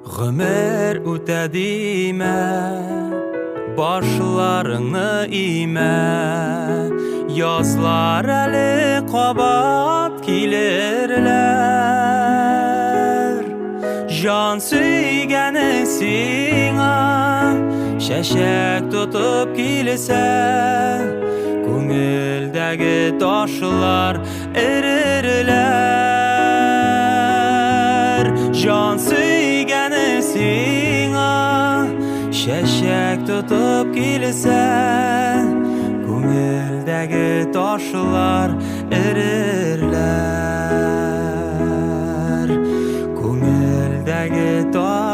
Гомер үтә димә, башларыңны имә. Язлар әле кабат килерләр. Җан сөйгәнең сиңа чәчәк тотып килсә, күңелдәге ташлар эрерләр. Җан сөйгәне сиңа чәчәк тотып килсә, күңелдәге ташлар эрерләр. Күңелдәге ташлар.